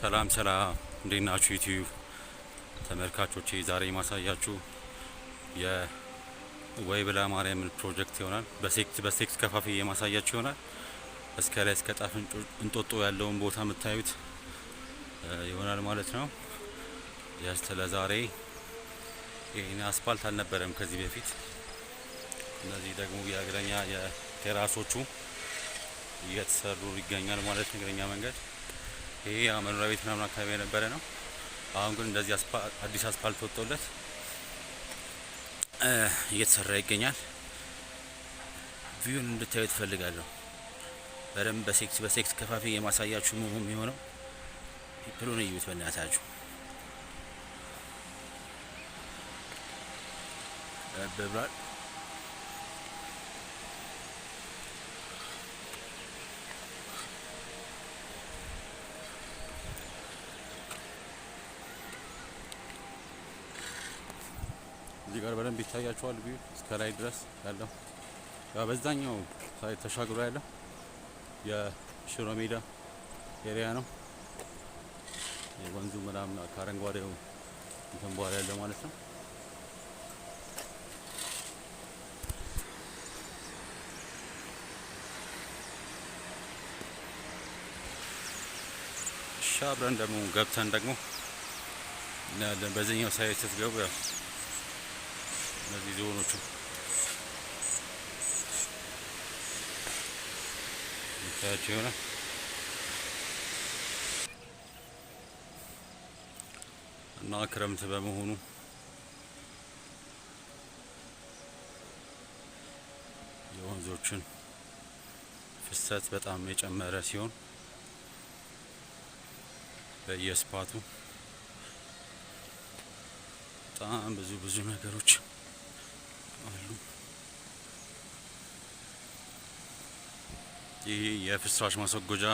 ሰላም ሰላም፣ እንዴት ናችሁ ዩቲዩብ ተመልካቾቼ? ዛሬ የማሳያችሁ የወይብላ ማርያምን ፕሮጀክት ይሆናል። በ sector ከፋፍዬ የማሳያችሁ ይሆናል። እስከ ላይ እስከ ጣፍ እንጦጦ ያለውን ቦታ የምታዩት ይሆናል ማለት ነው። Just ለዛሬ ይህን አስፋልት አልነበረም ከዚህ በፊት። እነዚህ ደግሞ የእግረኛ የ terrace ኦቹ እየተሰሩ ይገኛል ማለት ነው። እግረኛ መንገድ ይሄ መኖሪያ ቤት ምናምን አካባቢ የነበረ ነው። አሁን ግን እንደዚህ አዲስ አስፋልት ወጥቶለት እየተሰራ ይገኛል። View ን እንድታዩት እፈልጋለሁ። በደንብ በ sector ከፋፍዬ የማሳያችሁ መሆኑ የሚሆነው people ኡን እዩት በእናታችሁ። ብሏል። እዚህ ጋር በደንብ ይታያችኋል። View እስከ ላይ ድረስ ያለው፣ ያው በዛኛው side ተሻግሮ ያለው የሽሮ ሜዳ area ነው። የወንዙ ምናምን ከአረንጓዴው እንትን በኋላ ያለው ማለት ነው። እሺ፣ አብረን ደግሞ ገብተን ደግሞ እናያለን። በዚህኛው side ስትገቡ ያው እነዚህ ዝሆኖቹ ይታያቸው ይሆናል። እና ክረምት በመሆኑ የወንዞችን ፍሰት በጣም የጨመረ ሲሆን በየ spot ኡ በጣም ብዙ ብዙ ነገሮች አሉ። ይህ የፍሳሽ ማስወገጃ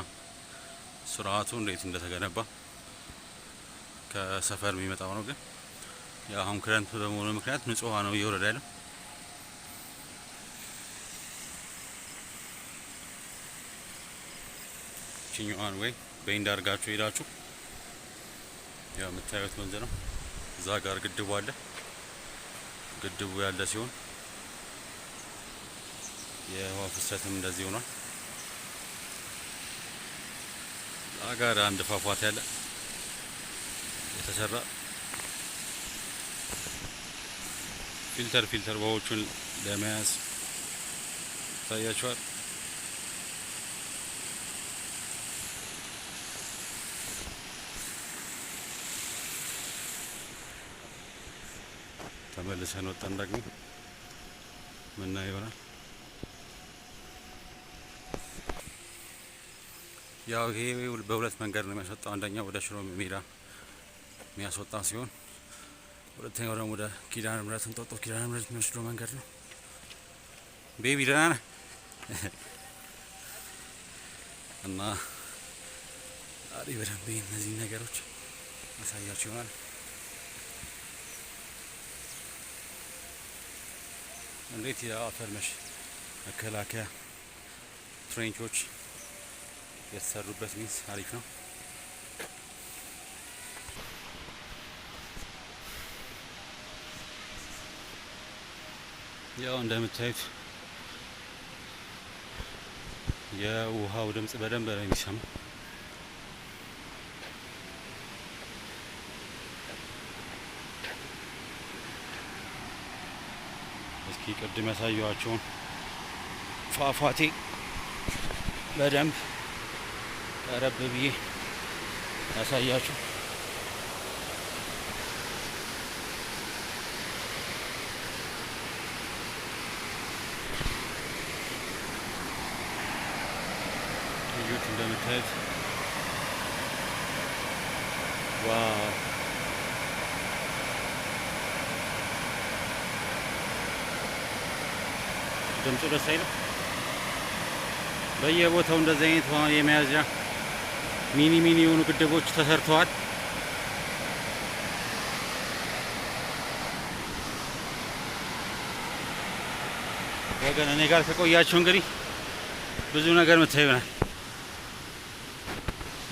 ስርዓቱ እንዴት እንደተገነባ ከሰፈር የሚመጣው ነው። ግን አሁን ክረምት በመሆኑ ምክንያት ንጹህ ውሃ ነው እየወረደ ያለው። ይችኛዋን ወይ bend አድርጋችሁ ሄዳችሁ ያው የምታዩት ወንዝ ነው። እዛ ጋር ግድቡ አለ። ግድቡ ያለ ሲሆን የውሃ ፍሰትም እንደዚህ ሆኗል። እዛ ጋር አንድ ፏፏቴ አለ የተሰራ filter ውሃዎቹን ለመያዝ ይታያቸዋል። ተመልሰን ወጣን ደግሞ ምናየው ይሆናል። ያው ይሄ በሁለት መንገድ ነው የሚያስወጣው። አንደኛው ወደ ሽሮ ሜዳ የሚያስወጣ ሲሆን ሁለተኛው ደግሞ ወደ ኪዳነ ምሕረት፣ እንጦጦ ኪዳነ ምሕረት የሚወስደው መንገድ ነው። Baby፣ ደህና ነህ? እና ዛሬ በደንብ እነዚህን ነገሮች ማሳያችሁ ይሆናል። እንዴት የአፈር መከላከያ trench ኦች የተሰሩበት means አሪፍ ነው። ያው እንደምታዩት የውሃው ድምጽ በደንብ ነው የሚሰማው። እስኪ ቅድም ያሳየኋቸውን ፏፏቴ በደንብ ቀረብ ብዬ ያሳያችሁ። ልጆች እንደምታዩት፣ wow! ድምፁ ደስ አይልም? በየቦታው እንደዚህ አይነት ውሃ የመያዣ mini mini የሆኑ ግድቦች ተሰርተዋል። ወገን፣ እኔ ጋር ከቆያችሁ እንግዲህ ብዙ ነገር ምታዩ ይሆናል።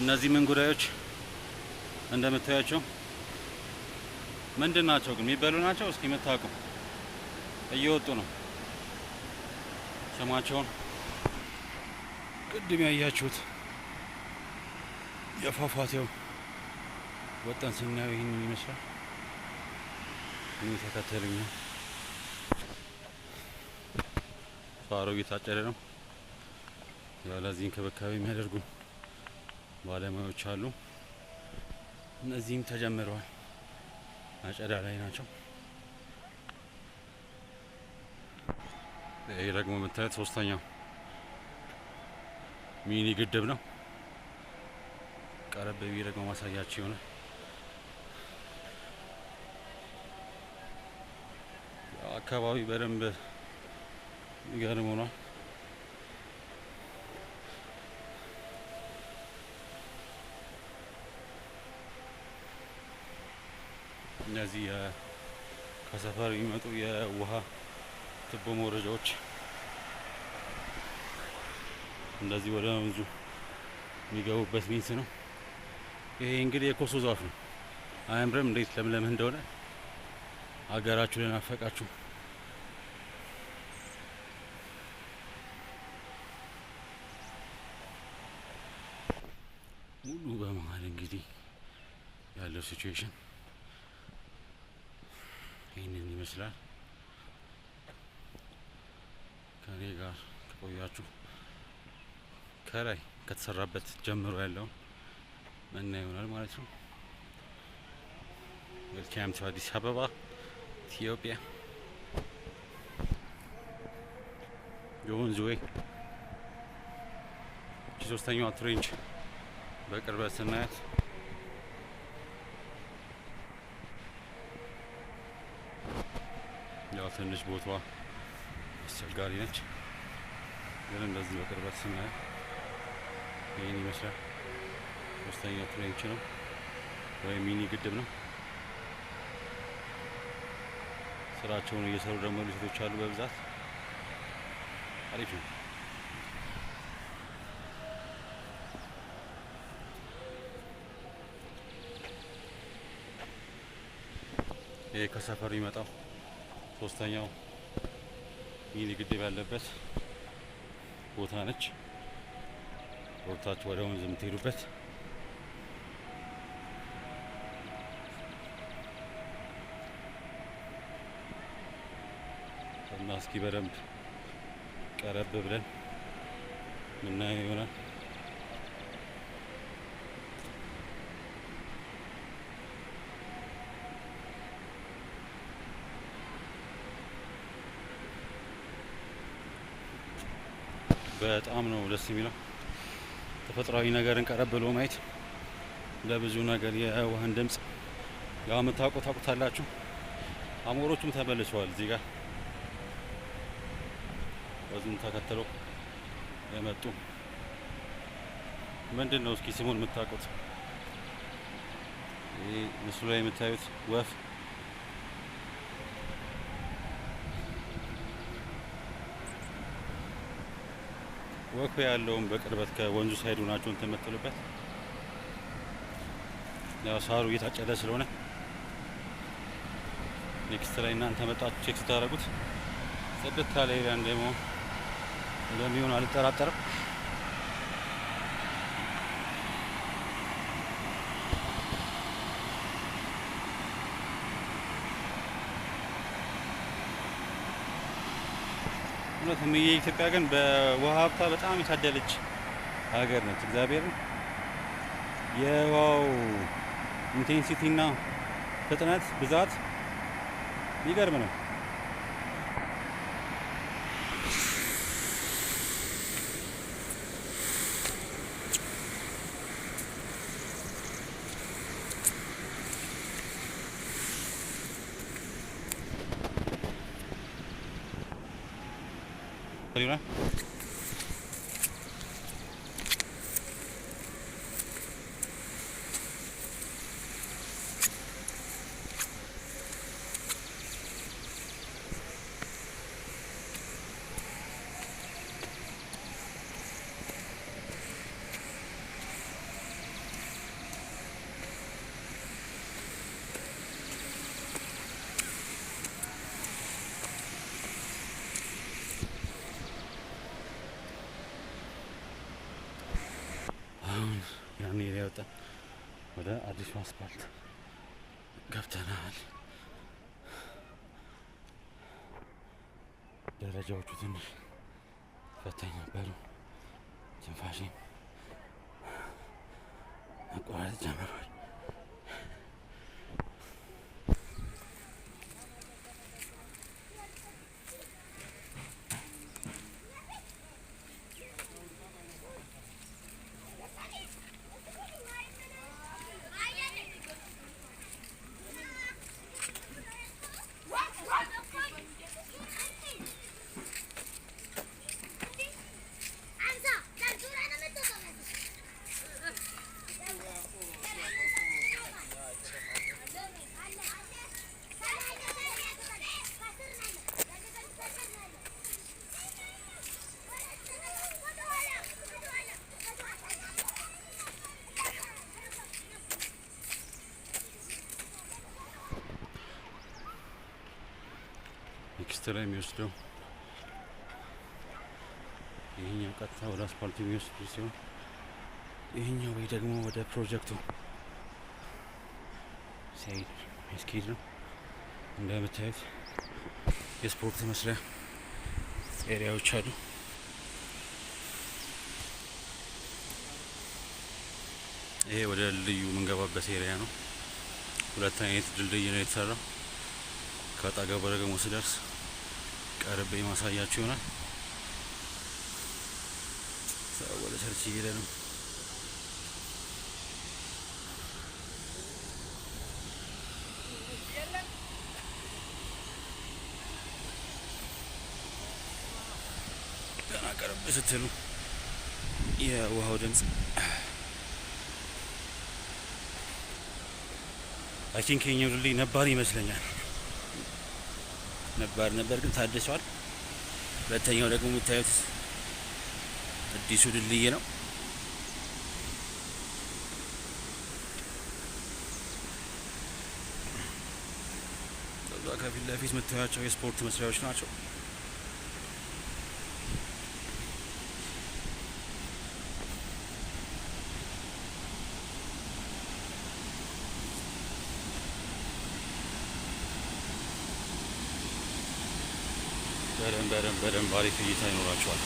እነዚህ መንጎዳዮች እንደምታያቸው ምንድን ናቸው ግን የሚበሉ ናቸው? እስኪ የምታውቁ እየወጡ ነው። ስማቸውን ቅድም ያያችሁት የፏፏቴው ወጣን ስናየው ይህንን ይመስላል። እኔ ተከተሉኝ ነው። ሳሩ እየታጨደ ነው። ያው ለዚህ እንክብካቤ የሚያደርጉ ባለሙያዎች አሉ። እነዚህም ተጀምረዋል፣ አጨዳ ላይ ናቸው። ይሄ ደግሞ የምታዩት ሶስተኛው mini ግድብ ነው። ቀረብ ብዬ ደግሞ ማሳያችሁ ይሆናል። አካባቢ በደንብ የሚገርም ሆኗል። እነዚህ ከሰፈር የሚመጡ የውሃ ቱቦ መውረጃዎች እንደዚህ ወደ ወንዙ የሚገቡበት means ነው። ይሄ እንግዲህ የኮሶ ዛፍ ነው። አያምርም? እንዴት ለምለም እንደሆነ አገራችሁ ለናፈቃችሁ ሙሉ በመሀል እንግዲህ ያለው situation ይህንን ይመስላል። ከኔ ጋር ከቆያችሁ ከላይ ከተሰራበት ጀምሮ ያለውን መና ይሆናል ማለት ነው። Welcome to አዲስ አበባ ኢትዮጵያ። የወንዝ ወይ ሶስተኛዋ trench በቅርበት ስናያት ያው ትንሽ ቦታዋ አስቸጋሪ ነች፣ ግን እንደዚህ በቅርበት ስናያት ይህን ይመስላል። ሶስተኛው trench ነው ወይም mini ግድብ ነው። ስራቸውን እየሰሩ ደግሞ ሴቶች አሉ በብዛት። አሪፍ ነው። ይሄ ከሰፈሩ ይመጣው ሶስተኛው mini ግድብ ያለበት ቦታ ነች። ወርታችሁ ወደ ወንዝ የምትሄዱበት እና እስኪ በደንብ ቀረብ ብለን ምናየው ይሆናል። በጣም ነው ደስ የሚለው ተፈጥሯዊ ነገርን ቀረብ ብሎ ማየት። ለብዙ ነገር የውሃን ድምጽ ያው የምታውቁ ታውቁታላችሁ። አሞሮቹም ተመልሰዋል እዚህ ጋር ወንዙን ተከትለው የመጡ ምንድን ነው እስኪ ስሙን የምታውቁት? ይህ ምስሉ ላይ የምታዩት ወፍ ወፍ ያለውን በቅርበት ከወንዙ side ሆናችሁ እንትን የምትሉበት ያው ሳሩ እየታጨደ ስለሆነ next ላይ እናንተ መጣችሁ check ስታደርጉት ጽድት ያለ area እንደሚሆን አልጠራጠርም። እውነትም የኢትዮጵያ ግን በውሃ ሀብቷ በጣም የታደለች ሀገር ነች። እግዚአብሔርን የውሃው intensity እና ፍጥነት ብዛት የሚገርም ነው። area ወጣ ወደ አዲሱ አስፓልት ገብተናል። ደረጃዎቹ ትንሽ ፈታኝ ነበሩ። ትንፋሼም መቆራረጥ ጀምሯል። Extra የሚወስደው ይህኛው ቀጥታ ወደ አስፓልቱ የሚወስድ ሲሆን ይህኛው ወይ ደግሞ ወደ ፕሮጀክቱ side የሚያስኬድ ነው። እንደምታዩት የስፖርት መስሪያ area ዎች አሉ። ይሄ ወደ ድልድዩ የምንገባበት area ነው። ሁለት አይነት ድልድይ ነው የተሰራው። ከአጠገቡ ደግሞ ስደርስ ቀርቤ ማሳያችሁ ይሆናል። ሰው ወደ church እየሄደ ነው። ገና ቀረብ ስትሉ የውሃው ድምፅ፣ I think የኛው ድልድይ ነባር ይመስለኛል። ነባር ነበር ግን ታድሷል። ሁለተኛው ደግሞ የምታዩት አዲሱ ድልድይ ነው። ከዛ ከፊት ለፊት የምታዩቸው የስፖርት መስሪያዎች ናቸው። በደንብ በደንብ በደንብ አሪፍ እይታ ይኖራቸዋል።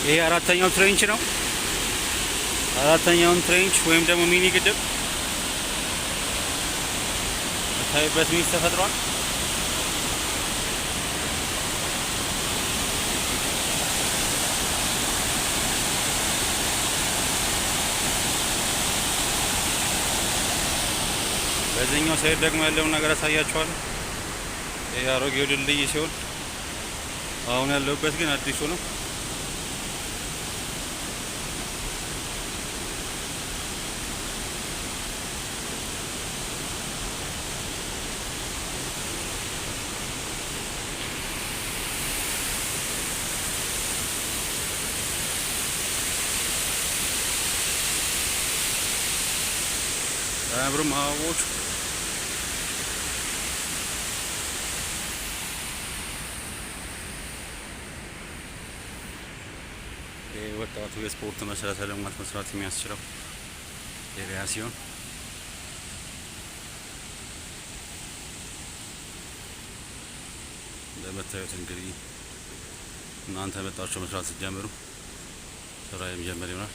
ይሄ አራተኛው trench ነው። አራተኛውን trench ወይም ደግሞ mini ግድብ የምታዩበት means ተፈጥሯል። በዚህኛው side ደግሞ ያለውን ነገር አሳያችኋለሁ። ይሄ አሮጌው ድልድይ ሲሆን አሁን ያለሁበት ግን አዲሱ ነው። አያምሩም አበቦቹ? ይህ ወጣቱ የስፖርት መሰረተ ልማት መስራት የሚያስችለው area ሲሆን እንደምታዩት እንግዲህ እናንተ መጣችሁ መስራት ስትጀምሩ ስራ የሚጀምር ይሆናል።